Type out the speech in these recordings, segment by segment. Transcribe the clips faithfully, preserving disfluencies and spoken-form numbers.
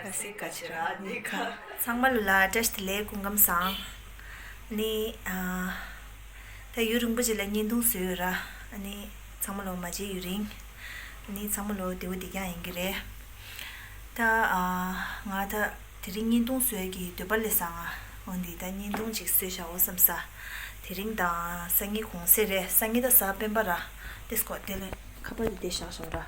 ཨ་སི་ཀ་ཆི་ར་ནི་ཀ་ཚང་མ་ལོ་ལ་བཀྲ་ཤིས་བདེ་ལེགས། སྐུ་ཁམས་བཟང་། ནི་ཨ་ད་ཡུན་རིང་པོ་ཅིག་ལ་བརྙན་ཐུང་བཟོས་ཡོད་ར། ཨ་ནི་ཚང་མ་ལོ་མ་མཇལ་ཡུན་རིང་། ཨ་ནི་ཚང་མ་ལོ་བདེ་པོ་བདེ་རྐྱང་ཡིན་གྱི་རེད། ད་ཨ་ང་ད་དེ་རིང་བརྙན་ཐུང་བཟོས་ཀྱི་འདོད་པ་སླེབས་སོང་ང་། འོན་ཏེ་ད་བརྙན་ཐུང་ཅིག་བཟོས་བཞག་འོ་བསམ་ས། དེ་རིང་དང་སང་ཉིན་གུང་སེང་རེད། སང་ཉིན་ད་གཟའ་སྤེན་པ་ར། ཏེ་སྐོ་དེ་ལ་ཁ་པར་དེ་བཞག་བཞག་ར།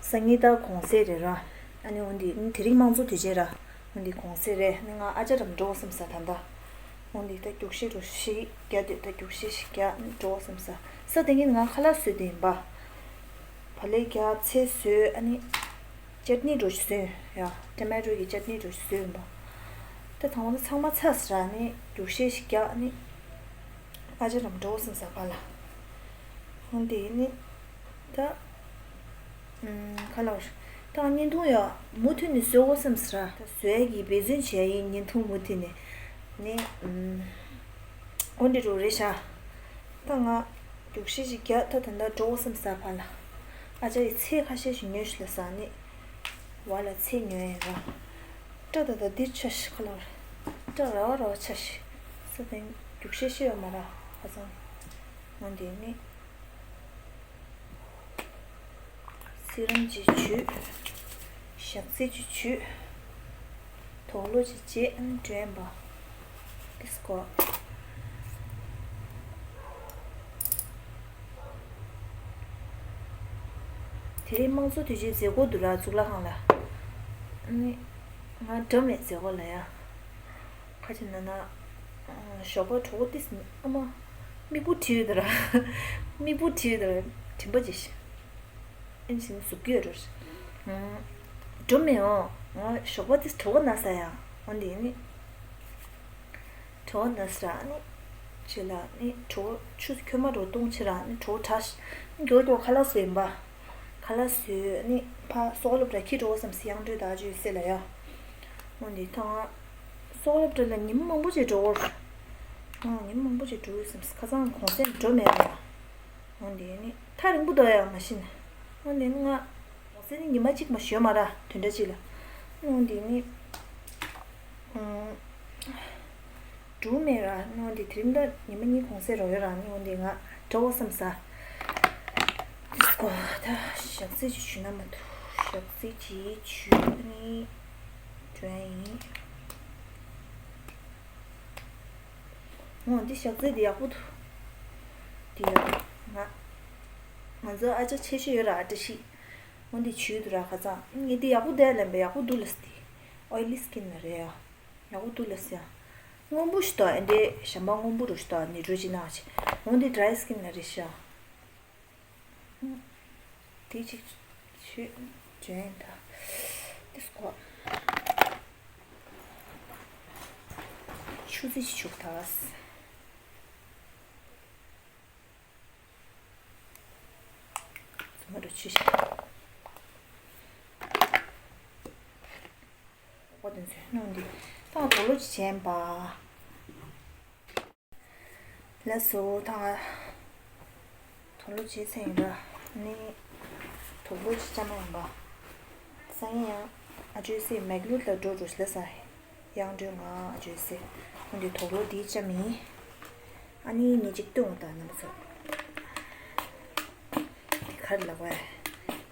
སང་ཉིན་ད་གུང་སེང་རེད་ར། ཨ་ནི་འོན་ཏེ་དེ་རིང་དམངས་གཙོ་དུས་ཆེན་ར། འོན་ཏེ་གུང་སེང་རེད། ཨ་ནི་ང་ཨ་ཅག་འགྲམ་འགྲོ་འོ་བསམ་ས་ད་ལྟ། འོན་ཏེ་ད་རྒྱུགས་ཤིག་རུ་ཤིག་རྒྱག་དེ་ད་རྒྱུགས་ཤིག་ཤིག་རྒྱག་འགྲོ་འོ་བསམ་ས། ས་དེ་ཉིན་ང་ཁ་ལག་བཟོས་དེ་ཡིན་པ། བག་ལེབ་རྒྱག་ཚལ་བཟོས། ཨ་ནི་ཅད་ནི་འགྲོ་ཞིག་བཟོས་ཡ། ཊོ་མེ་ཊོ་གི་ཅད་ནི་འགྲོ་ཞིག་བཟོས་ཡིན་པ། ད་དང་པོ་ད་ཚང་མ་ཚར་ས་ར། ཨ་ནི་རྒྱུགས་ཤིག་ཤིག་རྒྱག་ཨ་ནི་ཨ་ཅག་འགྲམ་འགྲོ་འོ་བསམ་ས་ག་ལ། འོན་ཏེ་ནི་ད་ཨུམ་ག་ལ་བར་ད་བརྙན་ཐུང་ཡ་མུ་མཐུད་ནས་བཟོ་དགོས་བསམ་ས་ར། ད་བཟོ་ཡ་གི་འབད་བརྩོན་བྱས་ཡིན། བརྙན་ཐུང་མུ་མཐུད་ནས་ནི་ཨུམ་འོ་འདི་རུ་རེད་ཤག་ད་ང་རྒྱུགས་ཤིག་ཤིག་རྒྱག་ད་ད་ལྟ་འགྲོ་འོ་བསམ་ས་ཕར་ལ། ཨ་ཅག་གིས་ཚལ་ཁ་ཤས་ཤིག་ཉོས་ཤིག་ལ་ཟ་ནི། བ་ལ་ཚལ་ཉོས་ཡིན་ར། སྐྲ་ད་ད་འདིར་ཆ་ཤིག་ག་ལ་བར་སྐྲ་ར་བ་ར་བ་ཆ་ཤིག་ས་དེང་རྒྱུགས་ཤིག་ཤིག་ཡོད་མ་ར་ཧ་ཚང་། འོན་ཏེ་ནི། སི་རམ་ཅིག་བྱུགས། ཞག་ཚི་ཅིག་བྱུགས། དུག་ལོག་ཅིག་བྱས་ཨ་ནི་འགྲོ་ཡིན་པ། ཏེ་སྐོ། དེ་རིང་དམངས་གཙོ་དུས་ཆེན་མཛད་སྒོ་འདུག་ར་གཙུག་ལག་ཁང་ལ། ཨ་ནི་ང་འགྲོ་མེད་མཛད་སྒོ་ལ་ཡ། ཁ་ཅིག་ན་ན། ཞོགས་པ་གྲོགས་པོ་ཏིས་ཨ་མ། མིག་བུ་བྲིས་ཡོད་དོ་ར། མིག་བུ་བྲིས་ཡོད་དོ་ར། དྲན་པ་ཅིག་ཨེ་ནི་ཟུག་གི་ཡོད་ར། འགྲོ་མི་ཡོང་། ང་ཞོགས་པ་ཏིས་གྲོགས་པོ་ན་ས་ཡ། འོན་ཏེ་ནི། གྲོགས་པོ་ན་ས་ར་ནི། ཅི་ལ་ནི་གྲོགས་པོ་ཆུ་ཁྱོད་མ་གྲོགས་གཏོང་ཆེ་ར་ནི་གྲོགས་པོ་གྲ་ཤ་མགྱོགས་མགྱོགས་ཁ་ལག་བཟོས་ཡིན་པ། ཁ་ལག་བཟོས་ནི་ཕ་སོག་སློབ་གྲྭ་ཁྱི་འགྲོ་བསམ་སི་ཡང་འགྲོས་ད་ཅུ་སེ་ལ་ཡ། འོན་ཏེ་ཐང་། སོག་སློབ་གྲྭ་ལ་ཉི་མ་མང་པོ་ཅིག་འགྲོ་བར། ཨང་ཉི་མ་མང་པོ་ཅིག་འགྲོ་བསམ་སི་ཁ་སང་གོང་སེང་འགྲོ་མེད་ལ་ཡ། འོན་ཏེ་ནི་ཐག་རིང་པོ་འདུག་ཡ་མ་ཤི་ནི། འོན་ཏེ་ནི་ང་། གོང་སེང་ནི་ཉི་མ་གཅིག་མ་ཞོན་མ་ར་དོན་འདྲ་ཅིག་ལ། འོན་ཏེ་ནི། ཨང་། འགྲོ་མེད་ར་ནི་འོན་ཏེ་དེ་རིང་ད་ཉི་མ་གཉིས་གོང་སེང་རོ་ཡོད་ར་ནི་འོན་ཏེ་ང་འགྲོ་བསམ་ས། ཏིས་ཀོ་ད་ཞག་ཚི་ཅིག་བྱུགས་ན་མ་ཐུ་ཞག་ཚི་ཅིག་བྱུགས་ནི་འགྲོ་ཡ་ཡིན། འོ་འདི་ཞག་ཚི་འདི་ཡག་པོ་འདུག་འདི་ཡག་ང་ང་ཚོ་ཨ་ཅག་ཆེ་ཤོས་ཡོད་ར་ཨ་ཏི་ཤི། འོ་འདི་བྱུགས་འདུག་ར་ཁ་ཚང་ངས་འདི་ཡག་པོ་འདུག་ལབ་པས་ཡག་པོ་འདུག་ལ་སྟེ། ཨོ་ལི་སི་ཀིན་ལ་རེད་ཡ། ཡག་པོ་འདུག་ལ་སི་ཡ། སྔོན་པོ་ཞིག་འདུག་ཨ་འདི་ཞམ་པ་སྔོན་པོ་རུ་ཞིག་འདུག་ནི་འགྲོ་ཅི་ན་ཅི། འོ་འདི་ཌ་རའི་སི་ཀིན་ལ་རེད་ཤག་དེ་གཅིག་ཆུ་ཇོན་ད་དེ་སྐོ་ཆུ་ཚིག་ཆུག་ད། ཚོ་མ་འགྲོ་ཆུ་ཞིག་ཁོ་དེ་ཚོས་སྣུམ་འདི་ཏང་དོ་ལོ་ཅི་བྱས་པ། ལགས་སོ། ད་དོ་ལོ་བྱས་ཚར་ཡིན་ར། ནི་དོ་ལོ་ཅི་བཅའ་མ་ཡིན་པ། སང་ཉིན་ཡང་ཨ་ཇོའི་སྲས་མེག་ལུར་ལ་འགྲོ་འགྲོ་ལ་ས་ཡང་འགྲོ་ང་ཨ་ཇོའི་སྲས་ཁོང་གི་དོ་ལོ་འདི་བཅའ་མི་ཡིན། ཨ་ནི་ངས་ཅིག་སྟོན་འོང་ད་རྣམ་པ་ཚོ། འདི་ག་རེ་ལབ་པ།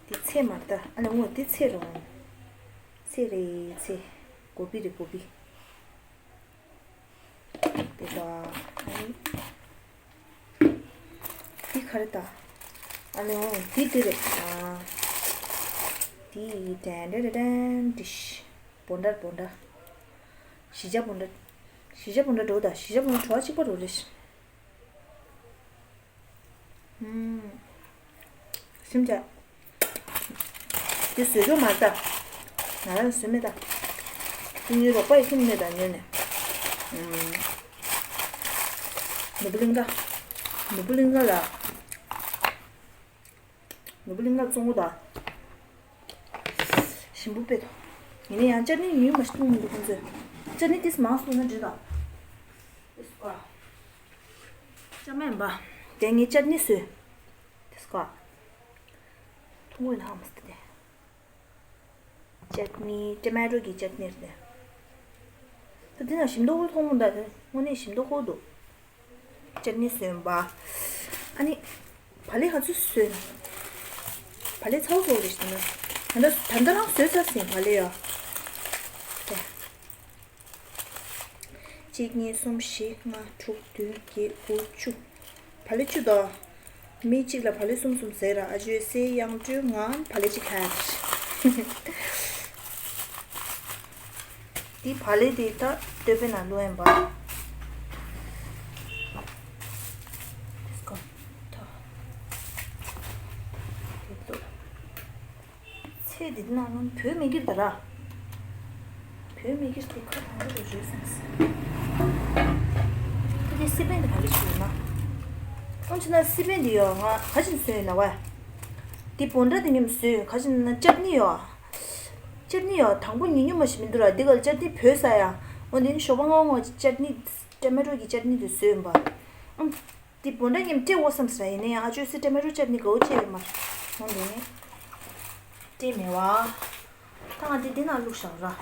འདི་ཚེ་མ་ད་ཨ་ལ་ངོ་འདི་ཚེ་རོང་། ཚེ་རེད་ཚེ། གོ་བི་རེད་གོ་བི། དེ་ད། འདི་ག་རེ་ད། ཨ་ནི་འོ་འདི་འདི་རེད་ཨ། འདི་དྲན་དྲན་དྲན་དྲན་འདི་ཤི། བོ་འདྲ་བོ་འདྲ། ཞི་ཇ་བོ་འདྲ། ཞི་ཇ་བོ་འདྲ་འགྲོ་ད་ཞི་ཇ་བོ་འདྲ་བྲོ་བ་གཅིག་པ་རུ་རེད་ཤི། ཨུམ། སེམས་ཅན། དེ་བཟོས་ཆོག་མ་རེད་ད། ང་རང་བཟོས་མེད་ད། དེ་ངའི་རོགས་པ་ཡི་ཁྱིམ་ནས་ད་ཉོས་ནས། ཨུམ། ནོར་བུ་གླིང་ག་ནོར་བུ་གླིང་ག་ལ། ནོར་བུ་གླིང་ག་བཙོང་གོ་ད། ཞིམ་པོ་དཔེ་ཐོག་ཡིན་ན་ཡང་ཅར་ནི་ཉུང་མ་ཞིག་བཏུང་མི་འདུག་ཁོང་ཚོས། ཅར་ནི་ཏིས་མང་སོང་ན་འདྲི་དང་། ཨིས་ཀ་ཅར་མེན་པ། དེ་ངས་ཅར་ནི་བཟོས། ཏིས་ཀ་ཐུང་ངུ་ཡིན་ཧ་མ་སྟེ། ཅཊ་ནི། ཊོ་མེ་ཊོ་གི་ཅཊ་ནི་རེད། ད་འདི་ན་ཞིམ་མདོག་ཁ་པོ་མཐོང་མོ་འདུག་དངོས་གནས་ཞིམ་མདོག་ཁ་པོ་འདུག་ཅཊ་ནི་བཟོས་པ། ཨ་ནི། བག་ལེབ་ག་ཚོད་བཟོས་ན། བག་ལེབ་ཚ་བོ་ཚ་བོ་རེད་ཤག་ད་ལྟ་ད་ལྟ་རང་བཟོས་ཚར་ཟིན་བག་ལེབ་ཡ། གཅིག་གཉིས་གསུམ་བཞི་ལྔ་དྲུག་བདུན་བརྒྱད་དགུ་བཅུ། བག་ལེབ་བཅུ་དང་། མི་གཅིག་ལ་བག་ལེབ་གསུམ་གསུམ་ཟེར་ར། ཨ་ཇོའི་སྲས་གཡང་སྒྲོན་ང་བག་ལེབ་གཅིག་ཁ་ཡ། འདི་བག་ལེབ་དེ་ད་སྟོད་པའི་ནང་བླུགས་ཡིན་པ། ཚེ་འདི་ནང་ལ་བོད་མི་སྒེར་ད་ར། བོད་མི་སྒེར་དེ་ཁ་གང་འདྲ་རེད་བཟོས་སོང་ཟེར། ད་དེ་སི་པན་དེ་ག་རེ་བྱས་ཡོད་ན། ཨོ་ཅི་ན་སི་པན་དེ་ཡོད་ང་ག་ཅིག་བཟོས་ཡོད་ན་བ། དེ་བོད་འདྲ་དེ་ཉམས་བཟོས་ཡོད་ག་ཅིག་ན་ཅབ་ནི་ཡོད། ཅབ་ནི་ཡོད་དང་པོ་ཉི་ཉུ་མ་ཞིག་མི་འདུག་ར། དེ་ག་ལ་ཅབ་ནི་བོད་ས་ཡ། ཨོ་དེ་ནི་ཞོགས་པ་སྔ་བོ་ང་ཅབ་ནི་ཊོ་མེ་ཊོ་གི་ཅབ་ནི་དེ་བཟོས་ཡོད་པ། ཨམ། འདི་བོད་འདྲ་མཉམ་སྤྲད་འོ་བསམ་ཟེར་ཡིན་ན་ཡང་ཨ་ཅོའི་སི་ཊོ་མེ་ཊོ་ཅབ་ནི་དགའ་བོ་བྱས་ཡོད་མ་རེད། འོ་འདི་ནི་སྤྲད་མེད་བ། ད་ང་འདི་འདི་ནང་བླུགས་བཞག་ར།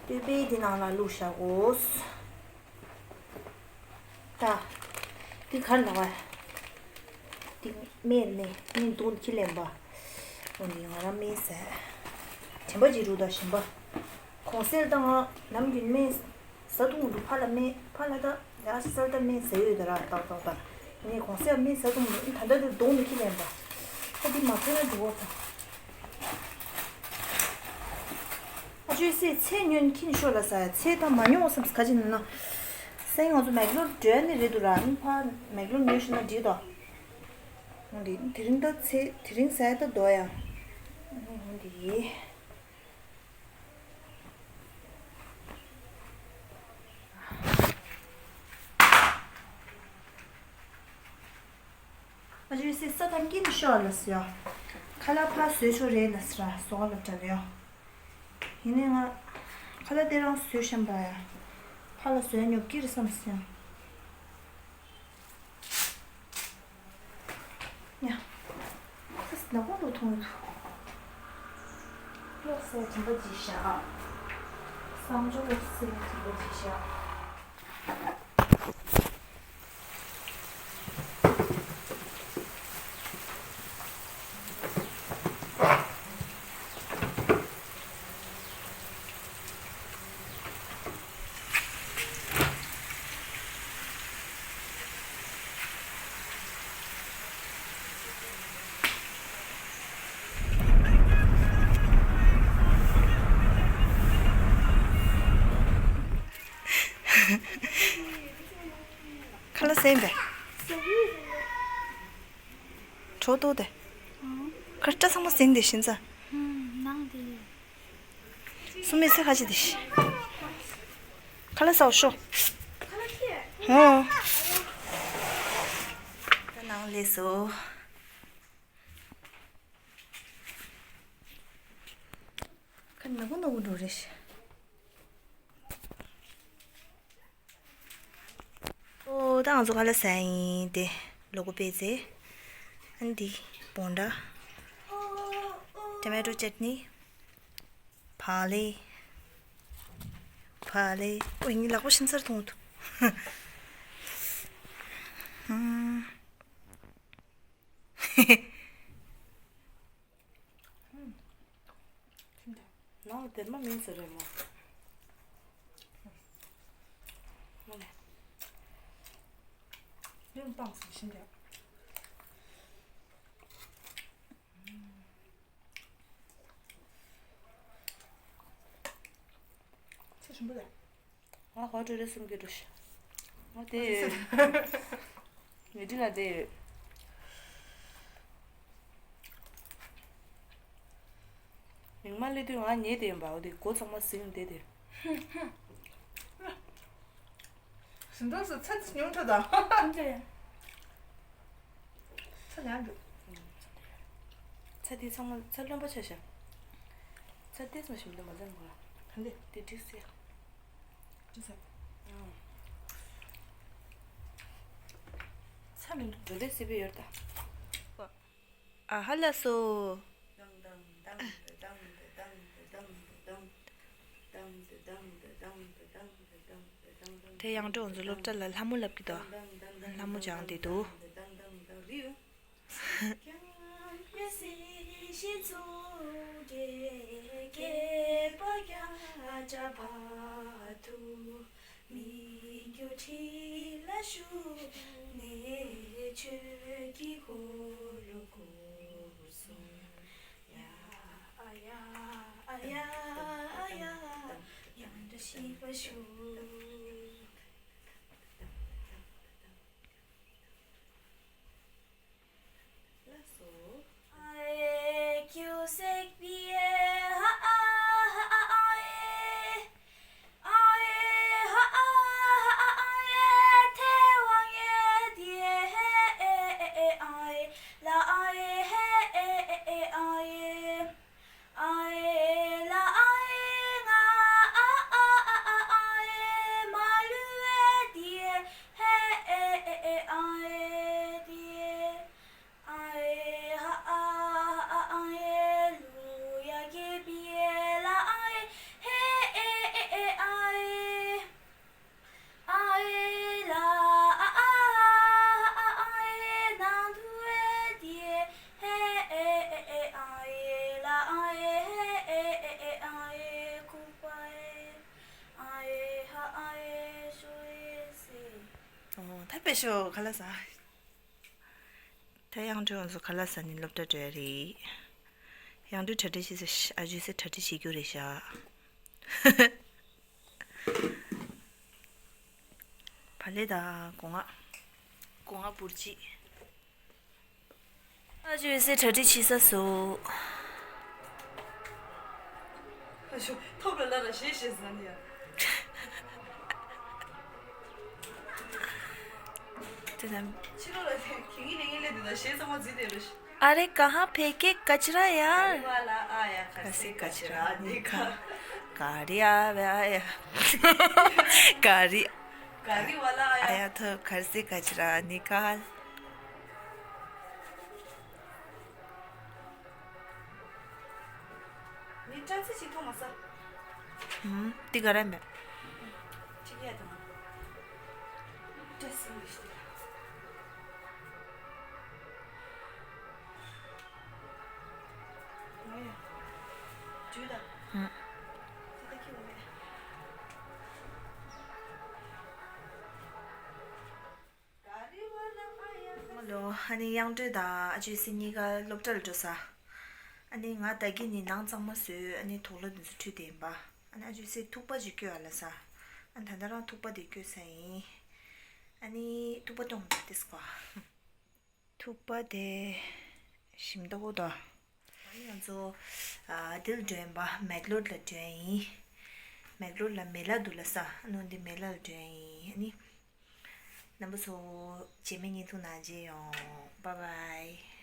སྟོད་པའི་འདི་ནང་ལ་བླུགས་བཞག་གོ། ད་འདི་གར་ལ་བ། འདི་སྨན་ནི་སྨན་འདུག་ཁྱི་ལེན་པ། འོ་འདི་ང་རང་སྨན་ཟས། དྲན་པ་ཅིག་རུ་ད་བཞིན་པ། གོང་གསལ་ད་ང་ནམ་རྒྱུན་སྨན། བཟའ་བཏུང་རུ་ཕ་ལ་སྨན་ཕ་ལ་ད་ཡ་སི་སལ་ད་སྨན་ཟ་ཡོད་ད་ར་ཏག་ཏག་ད། ངས་གོང་གསལ་སྨན་བཟའ་བཏུང་རུ་ད་ལྟ་དེ་གདོང་དུ་ཁྱི་ལེན་པ། ད་འདི་མ་ཕན་ན་འགྲོ་བ་ད། ཨ་ཅོའི་སྲས་ཚལ་ཉོན་ཁྱི་ནི་ཤོར་ལ་ཟ་ཡ་ཚལ་ད་མ་ཉོ་བསམ་ག་ཅི་ན་ན། སེང་ང་ཚོ་མེག་ལོར་འགྲོ་ནི་རེད་འདུག་ར་ཨ་ནི་ཕ་མེག་ལོར་ཉོས་ཤི་ན་འགྲིག་ད། འོ་འདི་དེ་རིང་ད་ཚལ་དེ་རིང་ཟ་ཡ་ད་དོ་ཡ། འོ་འདི། ཨ་ཅོའི་སྲས་ས་ཐམ་གྱིན་ཤོར་ལ་ཟེར་ཡ། ཁ་ལག་ཕར་བཟོས་ཆོག་རེད་ལ་ཟེར་ར་བཟོ་ག་ལ་བྲལ་ཡ། ཡིན་ནའི་ང་ཁ་ལག་དེ་རང་བཟོས་ཤམ་པ་ཡ། ཕར་ལ་བཟོས་ཉོབ་ཀྱི་རེད་བསམ་ཟེར་ཡ། ཡ། ཁ་ལག་ནག་པོ་འདུག་མཐོང་གི་འདུག་གློག་སེ་དྲན་པ་ཇི་བཞག་བསམ་སྦྱོར་གློག་སེ་དྲན་པ་ཇི་བཞག་ཁ་ལག་ཟས་པས། གྲོ་ཏོ་དེ། ཁ་སྐྲ་ཚང་མ་ཟིང་དེ་ཤིན་ཙང་། ནང་དེ། སུ་མི་སེ་ཁ་ཅི་དེ་ཤི། ཁ་ལག་ཟ་ཤོག་ཧོ། ད་ནང་ལས་སོ། ཁ་ནག་པོ་ནག་པོ་འགྲོ་རེད་ཤི། ཨོ་ད་ང་ཚོ་ཁ་ལག་ཟ་ཡིན་དེ་ལོ་གོ་པེ་ཙེ། ཨན་དི་བོང་ཌ། ཊོ་མེ་ཊོ་ཅེ་ཊི་ནི། བག་ལེབ། བག་ལེབ། ཨོ་ཡིན་ལག་པ་ཤིན་སར་ཐོང་ཐུ། ཧུམ། ནང་ལ་སྡེར་མ་མིན་ཟེར་རེད་མོ། ནང་ལ་ཡང་བཏང་ཟེར་ཤིན་ཏེ། ཚེ་ཞིམ་པོ་རེད། ང་ག་བ་འགྲོ་རེད་གསུང་གི་འགྲོ་ཤི། ང་དེ། ངའི་འདི་ལ་དེ། མིག་མ་ལས་དུས་ང་ཉལ་དེ་ཡིན་པ་འོ་དེ་མགོ་ཚང་མ་ཟིང་དེ་དེ། ཞིམ་ཏོག་སུ་ཚ་ཉུང་ཁྲ་དང་། ཚ་ཉག་འདུག་ཚ་དེ་ཚང་མ་ཚ་རློན་པ་ཆ་ཤ། ཚ་དེ་ཚང་ཞིམ་དུ་མ་ཚང་གོ། ག་འདི། དེ་འགྲིག་སེ། འགྲིག་སེ། ཚ་མི་འདུག་འགྲོ་དེ་སི་པི་ཡོད་ད། ཨ་ཧ་ལ་སོ། དང་དང་དང་དང་། དེ་དབྱངས་སྒྲོན་འོང་ཚོ་སློབ་གྲྭ་ལ་ལྷ་མོ་ལབ་ཀྱི་འདུག་ལྷ་མོ་སྦྱངས་བསྡད་འདུག་ཨོ། ད་དཔེ་ཤོ་ག་ལ་ས། ད་དབྱངས་སྒྲོན་ཚོ་ག་ལ་ས་ནས་སློབ་གྲྭ་འགྲོ་ཡ་རེད། དབྱངས་སྒྲོན་གྲ་སྒྲིག་བྱེད་ས་ཨ་ཇུ་སེ་གྲ་སྒྲིག་བྱེད་རྒྱུ་རེད་ཤག་བ་ལེ་ད་སྒོ་ང་སྒོ་ང་འབུར་ཅིག་ཨ་ཇུ་སེ་གྲ་སྒྲིག་བྱེད་ས་སུ། ཨ་ཞོ་ཐོབ་ལ་ལ་ར་ཞེས་ཞེས་ཟ་ནི་ཡ། དེ་ནས་ཕྱི་ལོགས་ལ་དེ་གི་ངི་ནས་ངི་ལས་དེ་ད་ཞེས་ཚང་མ་བརྫིས་དེ་རུ་ཤི། अरे कहाँ फेंके कचरा यार। गाड़ी वाला आया घर से कचरा निकाल। गाड़ी आ गया। गाड़ी गाड़ी वाला आया। आया तो घर से कचरा निकाल। ངས་སྐྲ་རྩི་ཞིག་མཐོང་མ་ས། ཧུམ། འདི་ག་རེ་མེད། ཅིག་ཡ་དང་། སྐྲ་སྲིང་གི་ཞིག་ང་ཡ། ཇུས་དང་། ཧུམ། ད་ད་ཁྱི་བ་མེད། ཧ་ལོ། ཨ་ནི་དབྱངས་སྒྲོན་དང་ཨ་ཇུ་སི་གཉིས་ཀ་སློབ་གྲྭ་ལ་འགྲོ་ས། ཨ་ནི་ང་ད་གིན་ནི་ནང་གཙང་མ་བཟོས། ཨ་ནི་དུག་ལོག་འདི་ཚོ་འཁྲུད་དེ་ཡིན་པ། ཨ་ནི་ཨ་ཇུ་སི་ཐུག་པ་ཅིག་བསྐྱོད་ཨ་ལ་ས། ཨ་ནི་ད་ལྟ་རང་ཐུག་པ་དེ་བསྐྱོད་ས་ཡིན། ཨ་ནི་ཐུག་པ་གཏོང་དེ་སྐོ། ཐུག་པ་དེ་ཞིམ་མདོག་པོ་དང་། ང་ཚོ་ཨ་འདིར་འགྲོ་ཡིན་པ། མེག་ལོར་ལ་འགྲོ་ཡིན། མེག་ལོར་ལ་མེ་ལ་འདུག་ལ་ས། ཨ་ནི་འདི་མེ་ལ་ལ་འགྲོ་ཡིན། ཨ་ནི་རྣམ་པ་ཚོ་རྗེས་མའི་བརྙན་ཐུང་ནང་མཇལ་ཡོང་། Bye bye།